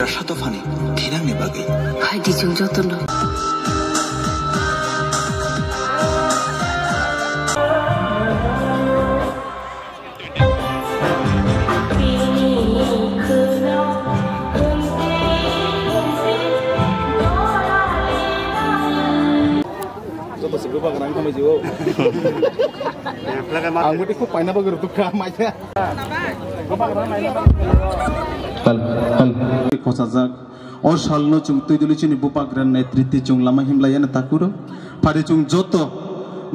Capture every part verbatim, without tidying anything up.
Sato phani thinangni bagwi. Hai di chwng jotono. Joto se bubagra wngkha mai jio. Ang bwtwi khub paina bagwi rwtwkha maikha. Hal, hal. Khosajak. O salno chwng twi duli chini bubagra netritwi chwng lama himlaiya na takuro. Phari chwng joto,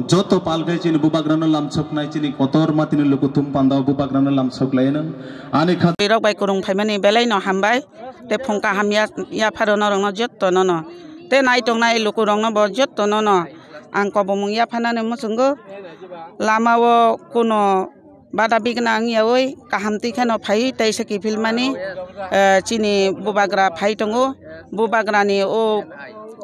joto palkhai chini bubagrano lamsoknai chini kotor matini lukuthum pandao bubagrano lamsoklaiyano. Ani kha- Rok bai kwrwng phaimani belai no hambai. Te phung kaham ya, yapharo norokno jotto nono. Te naitongnai lukurokno bo jotto nono. Ang kobomung yaphanani muchungo. Lamao kuno bada bigna wngyawi kaham twi kheno phaiwi teisa kiphilmani, eh, chini bubagra phai tongo. Bubagrani o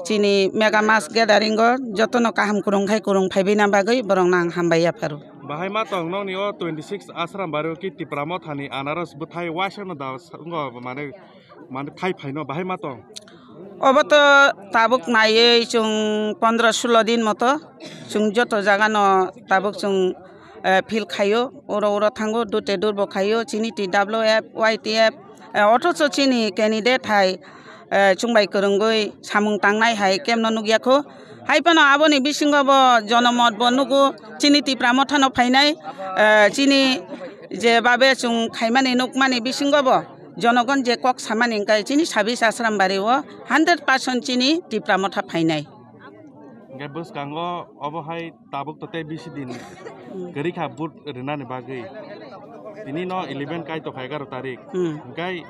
chini mega mass gathering o jotono kaham kwrwng khai kwrwng phaibaina bagwi borokno ang hambai yapharo. Bahai ma tong nokni o twenty six Asram Bari o ki Tipra Mothani anaros bwthai waisa no da wngkha mane. Mane thai phaino bahai ma tong? Obo to tabuk naiwi chwng pondro sulo din moto chwng joto jaga no tabuk chwng, eh, feel khaio, oro oro thango, dute durbo khaio, chini T W F, Y T F, eh, othocho chini candidate hai, eh, chwng bai kwrwngwi samung tangnai hai kemno nukya kho. Hai phano aboni bisingo bo jonomot bo nugo, chini Tipra Mothano phainai, eh, chini je babe chwng khaimani nukmani bisingo bo jonogon je kok samani hwnkhe chini sabis Asrambari o hundred percent chini Tipra Motha phainai. Hwnkhe bwskango obo hai tabuk to tei bisi din kwrwi kha vote rwnani bagwi. Tini no eleven kai tokha egaroh tarik. Hmm. Hwnkhe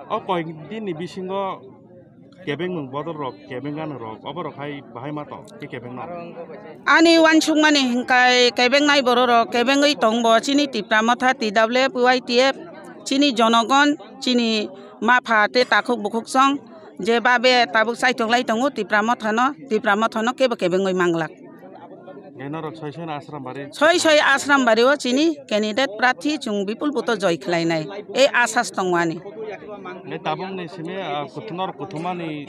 o koi din ni bisingo kebengmung bodol rok, kebeng ganw rok, obo rok hai bahai ma tong, tei kebeng no? Ani uansukmani hwnkhe kebengnai borok rok kebengwi tong bo chini Tipra Motha, T W F, Y T F, chini jonogon, chini mapha tei takhuk bukhuk song je babe tabuk chaitok lai tongo Tipra Motha no, Tipra Motha no kebo kebengwi manglak. Hwnkhe norok soi soi no Asrambari? Soi soi Asrambari o chini candidate prarthi chwng bipul buto joi khlainai. Ei asas tongo ani. Hwnkhe tabukni simi, ah, kuthum-, norok kuthumani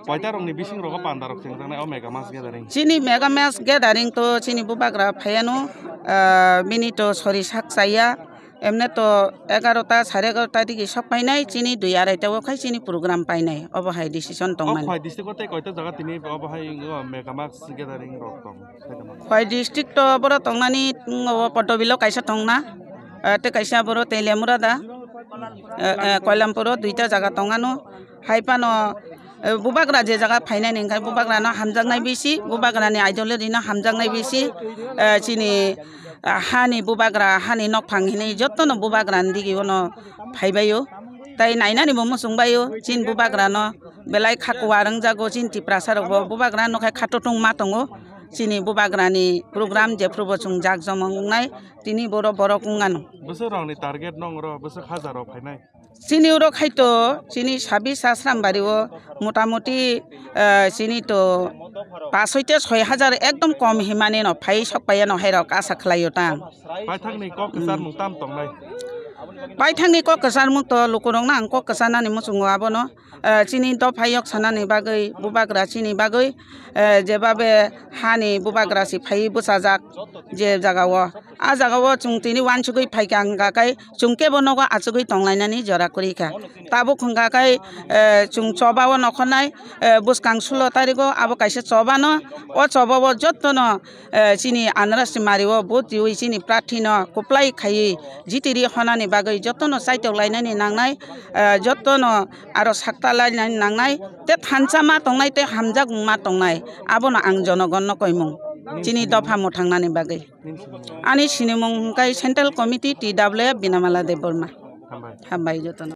koita rokni bising rogo panda rok chengjaknai o mega mass gathering? Chini mega mass gathering to chini bubagra phaiano, ah, bini to sori sak chaya. Emne to egarota, sare egarota digi sok painai, chini dui arai ta o khai chini program painai, obo hai decision tongmani. O Khowai district o tei koita jaga tini obo hai, o, mega mass gathering rok tong? Khowai district to boro tongnani, mm, o Potobilo kaisa tongna, eh, tei kaisa boro Teliamura da, eh, eh, Koilampuro duita jaga tongano. Hai phano, eh, bubagra je jaga phainani hwnkhe bubagrano hamjaknai bisi, bubagrani ideology no hamjaknai bisi, eh, chini, ah, hani bubagra, hani nokphang hinwi jotono bubagrani digi ono phaibaio. Tai nainani bo muchung baio, chini bubagrano belai kha kuwar wngjago, chini Tiprasa rokbo bubagra no khai kha totung ma tongo, chini bubagrani program jephrubo chwng jak jomok wngnai, tini boro borok wngano. Bwswk rokni target nong oro, bwswk hajar rok phainai? Chini oro khai to, chini sabis Asrambari o motamuti, eh, chini to pash hoite soi hajar ekdom kom himani no phai sok paiya no hai rok asa khlaio ta. Paithakni kok kwchar mung tam tongnai? Paithakni kok kwchar mukto lukurokno ang kok kwcharnani muchungo abono, eh, chini dopha yok sanani bagwi, bubagra chini bagwi, eh, jebabe hani bubagra si phaiwi bwchajak je jagao. A jagao chwng tini uansugwi phaikha hwnkha khe chwng kebo nogo achugwi tonglainani jora kwrwi kha. Tabuk hwnkha khe, eh, chwng chobao nokhornai, eh, bwskang sulo tarigo abo kaisa chobano, o chobao jottono, eh, chini Anarasi Mario vote riwi chini prarthino kwplai khaiwi jitiri honani bagwi jottono chaitok lainani nangnai, eh, jottono aro sakta lainani nangnai, te thansa ma tongnai, te hamjak ma tongnai, abono ang jonogonno koimung chini dopha mwthangnani bagwi. Ani sinimung hwnkhe Central Committee T W F Binamala Debbarma. Hambai. Hambai jotono.